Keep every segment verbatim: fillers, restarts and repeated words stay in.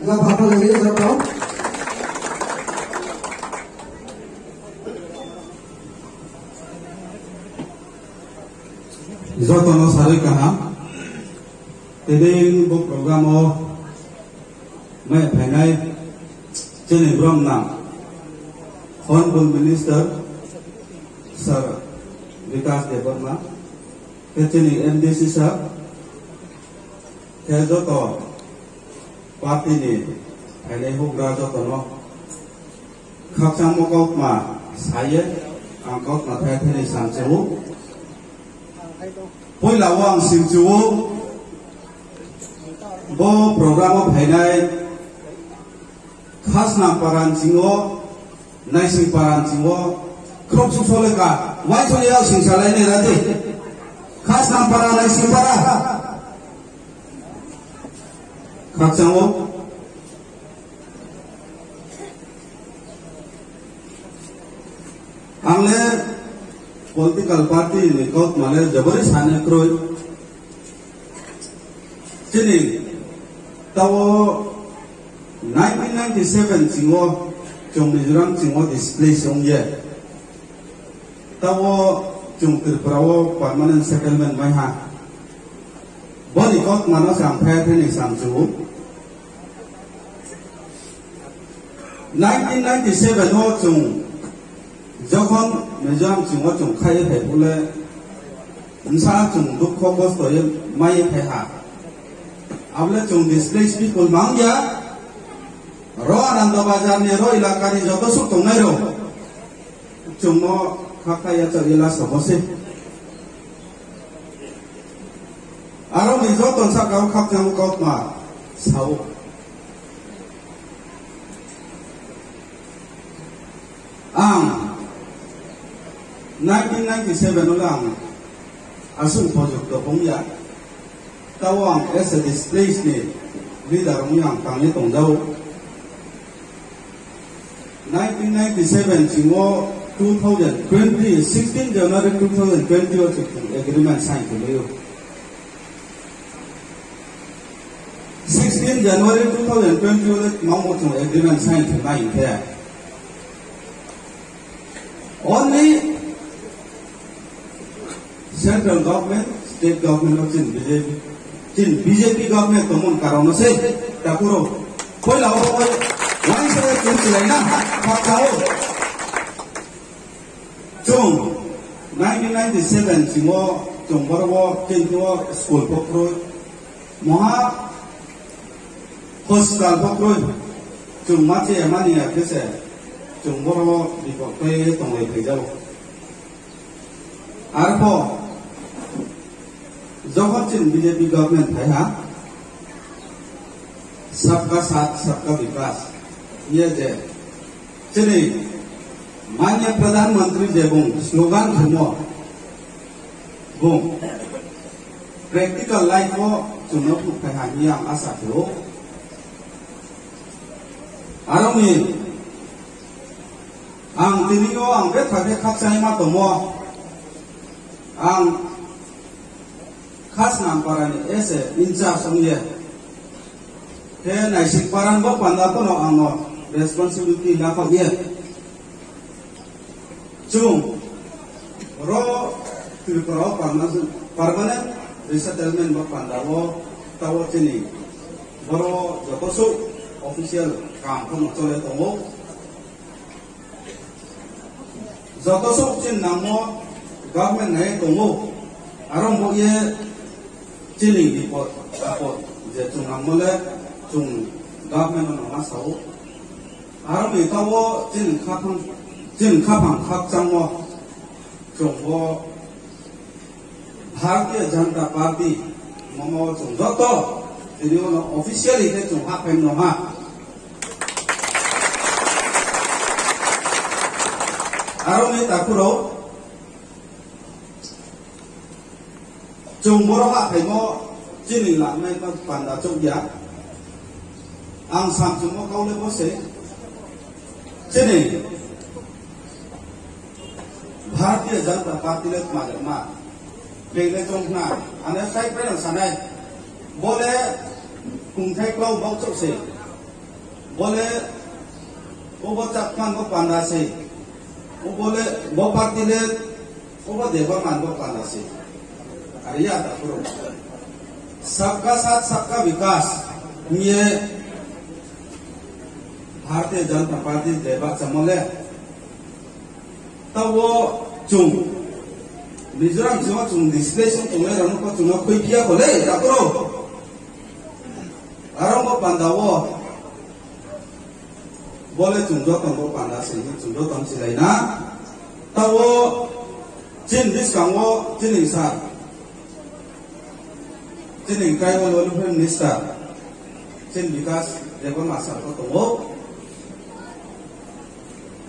Ga pha pha lai ye joto. Joto no sarui kaham. Tini bo program o mai phainai chini brom nang Honorable Minister Sir Bikash Debbarma, khe chini M D C sir, khe joto party ni phainai houhgra joto no khakchangmo kautma sa ye ang kautma thai thai ni samchu ou. Poila wo ang simchu ou, bo program o phainai Khasnam para ni sing o, Naising para ni sing o, khrouh su so le ka, uaingsouh ye yag sing salai nai ra di. Khasnam para, Naising para. Khakchang ou. Ang le political party ni kautma le jabori sa ni kroi. Chini taoh nineteen ninety-seven sing o chung Mizoram sing o displace ong ye, taoh chung Tripura wo permanent settlement mai ha. Bo ni kautma no se ang phai phai ni samchu ou. Nineteen ninety-seven o chung jokhon Mizoram sing o chung khai ye phai phuh le, bsa chung dukho kosto ye mai ye phai ha. Abo le chung displaced people mang ya, ro Ananda Bazar ni, ro elaka ni joto suh tongnai rao chung no khakchang ye chaoh ye la samo se. Aro ni joto sahka wo khakchang wo kautma sa ou. Ang nineteen ninety-seven o le ang asuh pojokto ong ya. Taoh ang as a displaced ni leader ong ye ang tang ye tong jao. Nineteen ninety-seven sing o two thousand twenty, sixteen January two thousand twenty o chung agreement sign khe mai ou. Sixteen January two thousand twenty o le tma wo chung agreement sign khe mai hing khe, only central government, state government no chini B J P, chini B J P government tongmo ni karon no se, takhu rao. Poila wo uaingsouh ye chung chilai na, khakchang ou. Chung nineteen ninety-seven sing o chung boro wo chini wo school pho kroi, moha hospital pho kroi, chung ma che mani ya khe se chung boro wo bipod khe tonglai phai jao. Arpho jokhon chini B J P government phai ha, Sabka Saath, Sabka Vikas, ye je chini manya Pradhan Mantri je bung slogan khemo, bung practical life wo chung no phnuh phai ha hing ye ang asa khe ou. Aro ni ang tini yo ang betha khe khakchangma tongmo, ang Khasnam para ni as a in-charge ong ye, khe Naising para ni bo panda pho no ang no responsibility lakhaoh ye, chung ro Tripura wo permanent, permanent resettlement bo panda wo, taoh wo chini boro joto suh official kam pho no chole tong ou. Joto suh chini nangmo government nai tong ou. Aro bo ye chini bipod apod je chung nangmo le chung government no ma sa ou. Aro ni taoh wo chini khaphang, chini khaphang khakchangmo chung bo Bharatiya Janata Party, momo chung joto, tini yo no officially khe chung hahphai no ha. Aro ni takhu rao, chung boro hahphaimo chini lanai no panda chouh ya. Ang samchungmo kau le bo se, chini Bharatiya Janata Party le tma le ma, beng le choung khna, ane sai pai no sanai, bo le kungthai klau bau chouh se. Bo le, obo Chakma ni bo panda se. Obo le, bo party le, obo Debbarma ni bo panda se. Are ya ta phuru. Sabka saath, sabka vikas hing ye Bharatiya Janata Party je bahchamo le. Taoh wo chung Mizoram sing wo chung displace ong tongnai rao no pho chung no khuiphi ya kho le, ta phuru. Aro bo panda wo, bo le chung joto bo panda se hing chung joto silai na. Taoh wo chini buskang wo chini sir, chini Tribal Welfare Minister, chini Bikash Debbarma sir pho tong ou.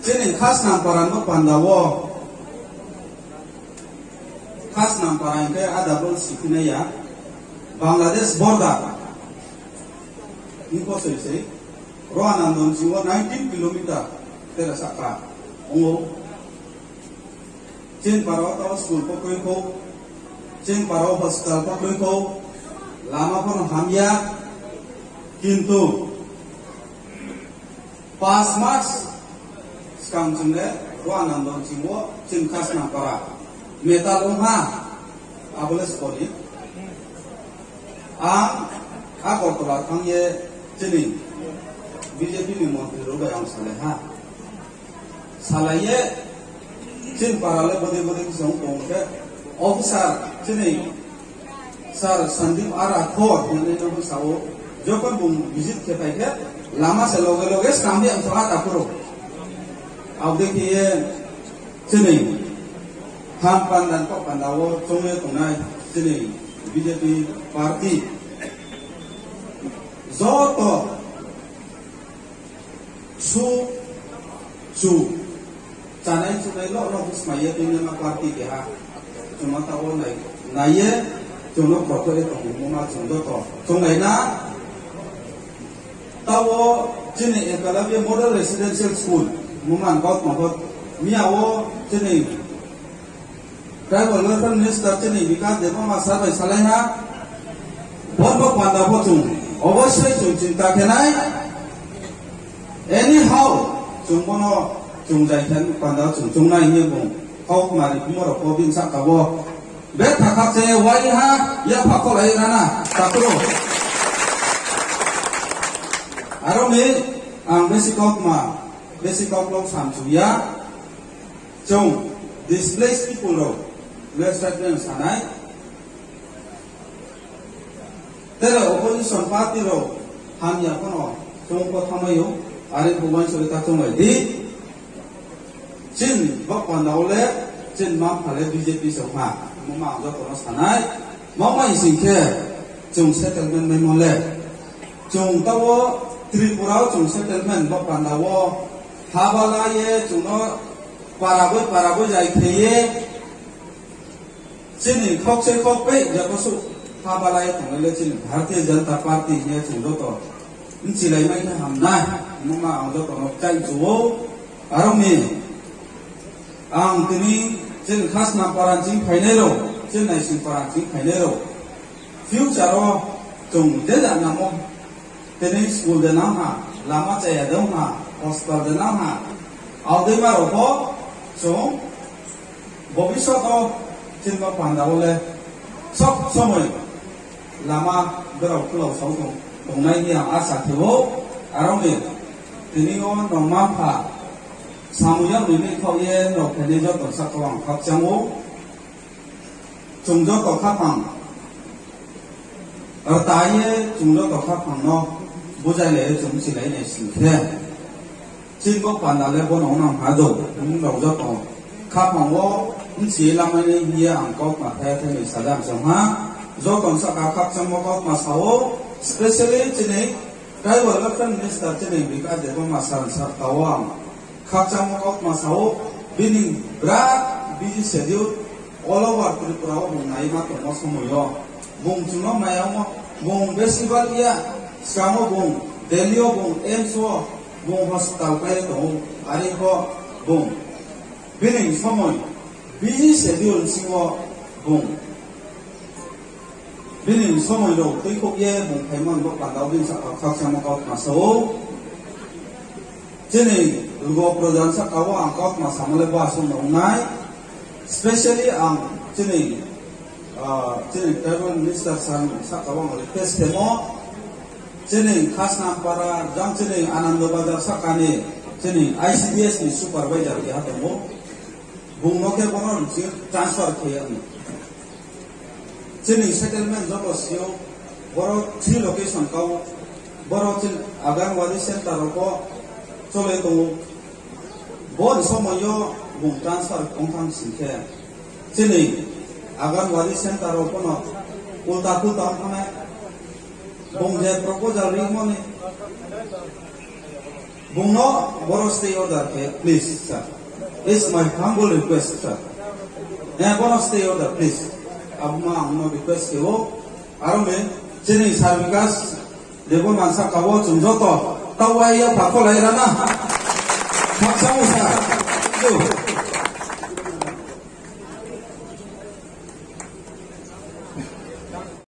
Chini Khasnampara ni bo panda wo, Khasnampara hing khe ada bo siphinai ya, Bangladesh border hing pho soi sei, Roanandon sing wo nineteen kilometer tera sahka ong ou. Chini para wo taoh school pho kroi kho, chini para wo hospital pho kroi kho, lama pho no hamya, kintu পাঁচ মাস skang chung le Roanandon sing wo chini Khasnampara metal ong ha, abo le spo ni. Ang Agartala thanng ye chini B J P ni montri rao bai ang salai ha. Salai ye chini para le bodei bodei khe se ong tong khe, officer chini Sir Sandeep R Rathore hing ye no sa ou, jokhon bung visit khe phai khe, lama se loge loge skang di ang sa ha ta phuru. Abo dei khe ye chini ham panda ni kau panda wo choung ye tongnai chini B J P party joto su, chu, chanai chunai lo no bsmai ye tuinaima party keha. Chung no taoh wo nai, nai ye, chung no khotho ye tongmo ma chung joto chounglai na. Taoh wo chini Eklavya Model Residential School, mungma ni kautma pho, miya wo chini Tribal Welfare Minister chini Bikash Debbarma sir bai salai ha, bo bo panda pho chung obossoi chung chinta khe nai. Anyhow, chung bono chung jai khe panda chung choung nai hing ye bung kautma ri phimo rao pho bini sahka wo betha khakchang ye wai ha, yapha kholai rana, ta phuru. Aro ni ang besi kautma, besi kauklou samchu ya. Chung displaced people rao le statement sa nai. Tere opposition party rao hamya pho no chung kothamai ou, are pho uaingsouh ye ta chounglai di. Chini bo panda wo le, chini mma-mpha le B J P se ong ha, mungma ang joto no sa nai. Mungma hing sing khe, chung settlement maimo le, chung taoh wo Tripura wo chung settlement bo panda wo haba la ye chung no para boi para boi jai khe ye, chini khokse khokpei joto suh haba la ye tongnai le chini Bharatiya Janata Party hing ye chung joto bchilaimai khe ham nai, mungma ang joto no kchaih chu ou. Aro ni ang tini chini Khasnampara ching phainai rao, chini Naisingpara ching phainai rao, future wo chung je ja namo, tini school de nang ha, lama chaya de ong ha, hospital de nang ha, abo deima rao pho chung bobisot wo chini bo panda wo le sob somoi lama berao khulao sao tong, tongnai hing ye ang asa khe ou. Aro ni tini yo nrao mma-mpha samung yag ni nai khaoh ye nrao phainai joto sahka wo ang khakchang ou. Chung joto khaphang rta ye chung joto khaphang no bujailai ye chung bchilai nai sing khe, chini bo panda le bo no nang ha do, nrao joto khaphang wo bchi ye lamai nai hing ye ang kautma thai thai ni sajam chong ha. Joto ni sahka khakchangmo kautma sa ou, specially chini Tribal Welfare Minister chini Bikash Debbarma sir ni sahka wo ang khakchangmo kautma sa ou, bini bra busy schedule all over Tripura wo bung naima tongmo somoi yo, bung chung no maya ongmo, bung besi bal ya, skang wo bung Delhi yo bung AIIMS wo bung hospital pai ye tong ou, are pho bung bini somoi busy schedule sing wo bung bini somoi rao tuikhouh ye bung phaimo ni bo panda wo bini sahka wo khakchangmo kautma sa ou. Chini Rugo Projan sahka wo ang kautma samo le bo asuh no ong nai. Specially ang chini, ah, chini tribal minister sir ni sahka wo ang request khemo. Chini Khasnampara, jang chini Anando Bazar sahka ni, chini I C D S ni supervisor keha tong ou. Bung no khe bono nching transfer khe ya ni. Chini settlement joto si ou, boro three location kau, boro chini Anganwadi center rao pho cholai tong ou. Bo ni somoi yo bung transfer ong thang sing khe, chini Anganwadi center rao pho no ulta pulta ong thang nai. Bung je proposal rimo ni, bung no boro stay order khe, please, sir. It's my humble request, sir. Eh, bono stay order, please. Abo ma ang no request khe ou. Aro ni, chini Sir Bikash Debbarma sahka wo chung joto tauai ya pha kholai ra na. Khakchang ou, sir. Thank you.